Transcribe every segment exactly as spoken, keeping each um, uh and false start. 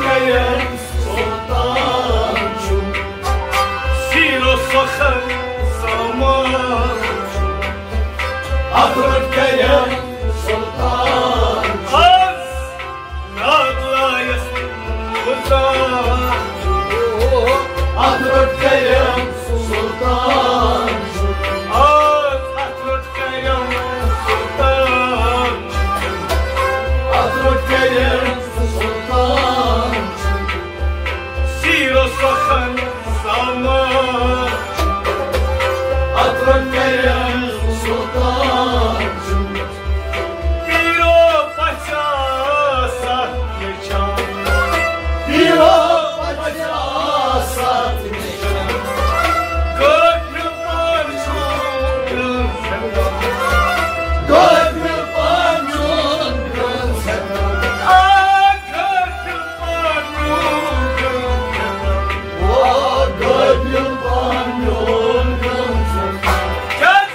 کریم سلطان چھُ، سیٖر و سخن سامان چھُ۔ اَتھ رٔٹ کریم سلطان چھُ۔ از ناد لایس گُزار چھُ۔ اَتھ رٔٹ کریم سلطان چھُ۔ از اَتھ رٔٹ کریم سلطان چھُ۔ اَتھ رٔٹ کریم سلطان چھُ۔ سیٖر و سخن سامان چھُ۔ اَتھ رٔٹ کریم سلطان چھُ۔ پیٖرو پژھا ستھ مےٚ چھا۔ پیٖرو پژھا ستھ مےٚ چھا۔ غٲفِل پان چھُ۔ غٲفِل پان چھُ۔ آ، غٲفِل پان چھُ۔ آ، غٲفِل پان چھُ۔ کیٛازِ؟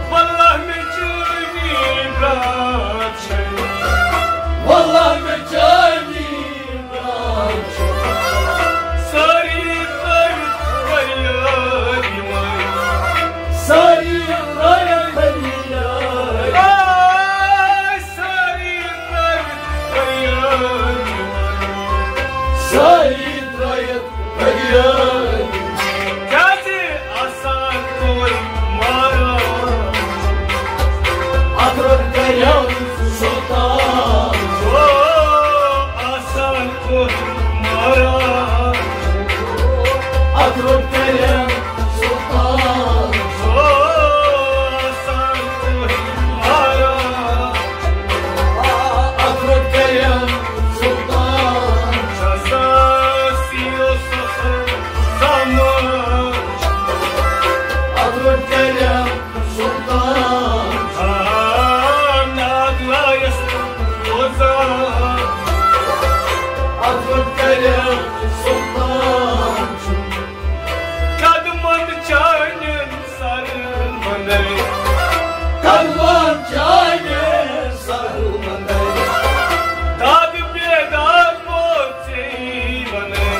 واللہ مےٚ چٲنی برات چھے۔ واللہ مےٚ چٲنی برات چھے۔ سٲری ترٲوِتھ فریاد یِوان۔ سٲری ترٲوِتھ فریاد۔ آے سٲری ترٲوِتھ فریاد یِوان۔ سٲری ترٲوِتھ فریاد۔ کیٛازِ آسان کوٚر ماران؟ اَتھ رٔٹ کریم سلطان۔ او، آسان کوٚر ماران۔ اَتھ رٔٹ کریم سلطان۔ او، آسان کوٚر ماران۔ اَتھ رٔٹ کریم سلطان۔ چھا سٲسی اوس سامان۔ اَتھ رٔٹ کریم سلطان۔ آ، ناد لایس روزان۔ اَتھ رٔٹ کریم سلطان۔ قدمن چانٮ۪ن سرمنَے۔ قدمن چانٮ۪ن سرمنَے۔ داد بیداد بوزے ونے۔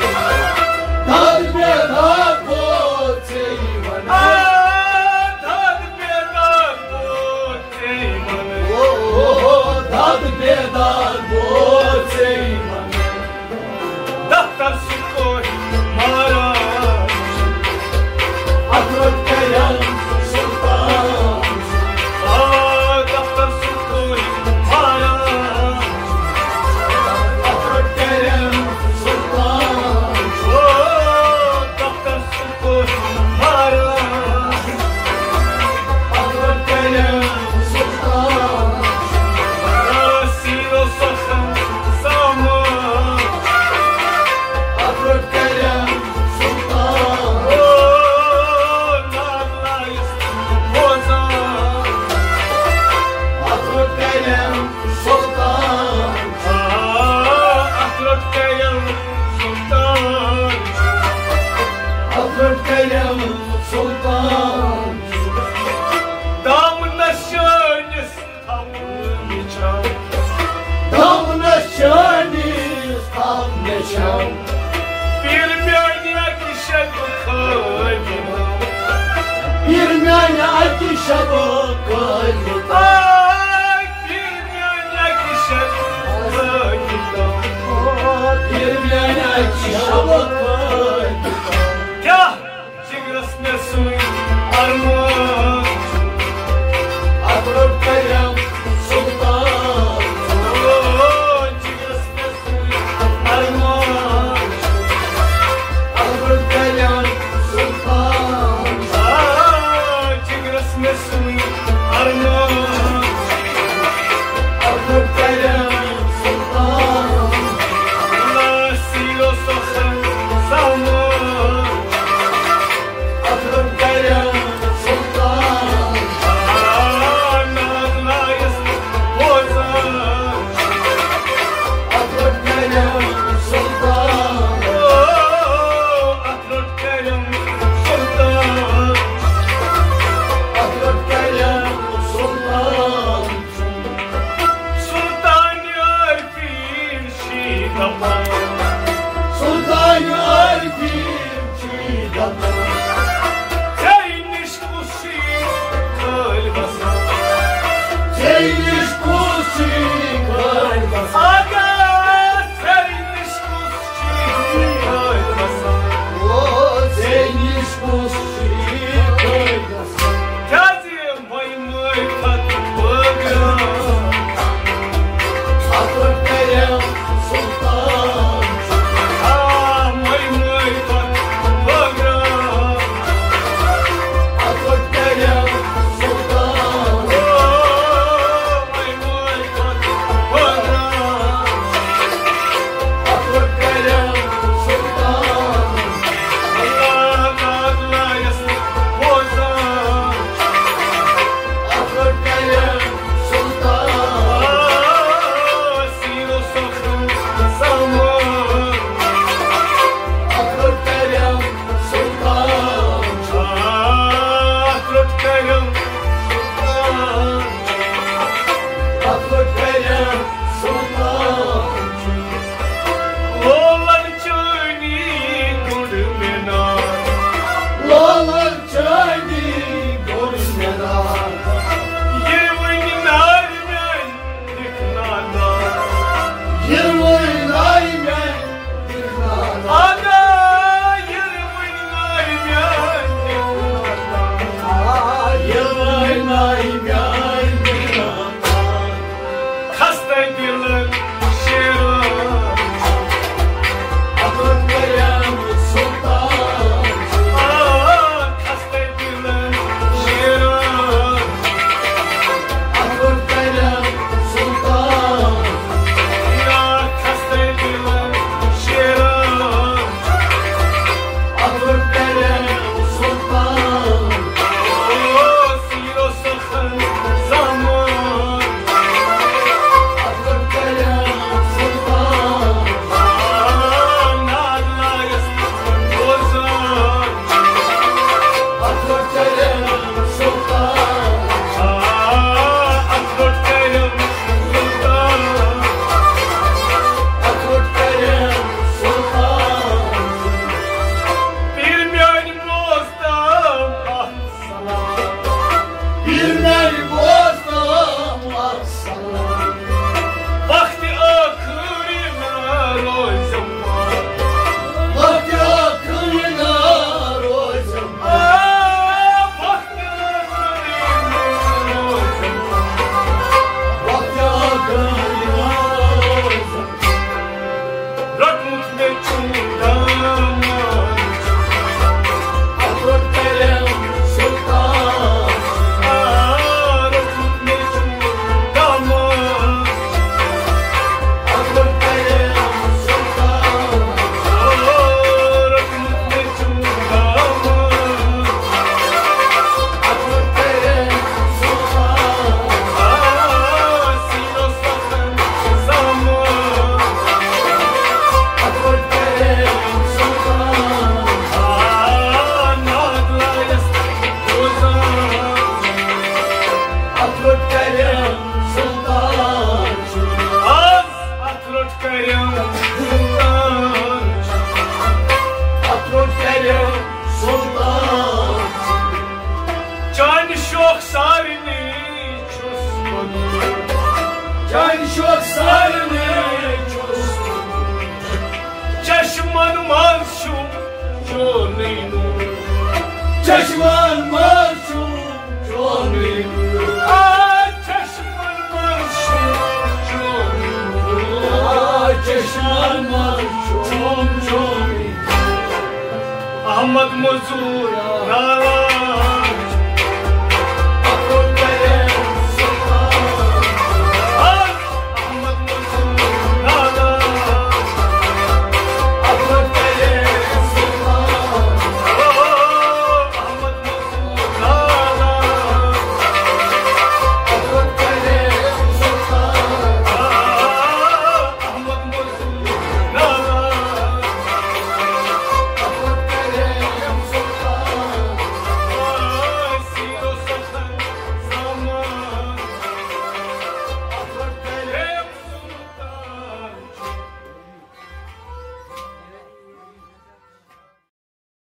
داد بیداد بوزے ونے۔ آ، داد بیداد بوزے ونے۔ او، او، او، داد بیداد بوزے ونے۔ دفتر سکوہی مہاراج۔ اَتھ رٔٹ کریم سلطان۔ آ، دفتر سکوہی مہاراج۔ اَتھ رٔٹ کریم سلطان۔ او، دفتر سکوہی مہاراج۔ اَتھ رٔٹ کریم سلطان۔ آ، سیٖر و سخن سامان۔ اَتھ رٔٹ کریم سلطان۔ او، ناد لایس بوزان۔ اَتھ رٔٹ کریم سلطان۔ آ، اَتھ رٔٹ کریم سلطان۔ اَتھ رٔٹ کریم سلطان۔ دامنس چٲنِس تھاوُن مےٚ چھام۔ دامنس چٲنِس تھاوُن مےٚ چھام۔ پیٖر میانہِ اَکہِ شبہٕ خٲلۍ یِمو۔ پیٖر میانہِ اَکہِ شبہٕ خٲلۍ یِمو۔ آے، پیٖر میانہِ اَکہِ شبہٕ خٲلۍ یِمو۔ پیٖر میانہِ اَکہِ شبہٕ خٲلۍ یِمو۔ کیٛاہ؟ جگرس مےٚ سُے ارمان۔ کیٛازِ مٔے مٔے پتہٕ بٲگراو؟ اَتھ پٮ۪ٹھ کریٚم سُلطان۔ آ، مٔے مٔے پتہٕ بٲگراو۔ اَتھ پٮ۪ٹھ کریٚم سُلطان۔ او، مٔے مٔے پتہٕ بٲگراو۔ اَتھ پٮ۪ٹھ کریٚم سُلطان۔ اللہ تعالیٰ یس بوزان۔ اَتھ پٮ۪ٹھ کریٚم سُلطان۔ آ، سیٖرو سخن زمان۔ اَتھ پٮ۪ٹھ کریٚم سُلطان۔ آ، اَتھ پٮ۪ٹھ کریٚم سُلطان۔ اَتھ پٮ۪ٹھ کریٚم سُلطان۔ لولن چٲنی گُنٛڈ مینار۔ لولن چٲنی گُنٛڈ مینار۔ یِروٕنۍ نارِ میٛانہِ دِکھ نادار۔ یِروٕنۍ نارِ میٛانہِ دِکھ نادار۔ ادا یِروٕنۍ نارِ میٛانہِ دِکھ نادار۔ آ، یِروٕنۍ نارِ میٛانہِ دِکھ نادار۔ خستہ دلن شیران۔ اَتھ پٮ۪ٹھ کریٚم سُلطان۔ آ، خستہ دلن شیران۔ اَتھ پٮ۪ٹھ کریٚم سُلطان۔ یا خستہ دلن شیران۔ اَتھ پٮ۪ٹھ کریٚم سُلطان۔ او، سیٖرو سخن زمان۔ اَتھ پٮ۪ٹھ کریٚم سُلطان۔ آ، نادلایس بوزان۔ اَتھ پٮ۪ٹھ کریٚم سُلطان۔ آ، اَتھ پٮ۪ٹھ کریٚم سُلطان۔ اَتھ پٮ۪ٹھ کریٚم سُلطان۔ پیٖر میٛانہِ بوز تام اکھ سلام۔ یہِ میٛانہِ بوز تام اکھ سلام۔ وقتِ ٲخری نہ روزم۔ وقتِ ٲخری نہ روزم۔ آ، وقتِ ٲخری نہ روزم۔ وقتِ ٲخری نہ روزم۔ روٚٹمُت مےٚ چھُم دامن۔ اَتھ پٮ۪ٹھ کریٚم سُلطان۔ آ، روٚٹمُت مےٚ چھُم دامن۔ اَتھ پٮ۪ٹھ کریٚم سُلطان۔ او، روٚٹمُت مےٚ چھُم دامن۔ اَتھ پٮ۪ٹھ کریٚم سُلطان۔ آ، سیٖرو سخن زمان۔ اَتھ پٮ۪ٹھ کریٚم سُلطان۔ آ، نادلایس بوزان۔ اَتھ پٮ۪ٹھ کریٚم سُلطان۔ آز اَتھ پٮ۪ٹھ کریٚم سُلطان۔ اَتھ پٮ۪ٹھ کریٚم سُلطان۔ چانہِ شوق سارنٕے چھُس بہٕ۔ چانہِ شوق سارنٕے چھُس بہٕ۔ چشمن منٛز چھُم چونُے نوٗر۔ چشمن منٛز چھُم چونُے نوٗر۔ آ، چشمن منٛز چھُم چونُے نوٗر۔ آ، چشمن منٛز چھُم چونُے نوٗر۔ احمد مزور نالا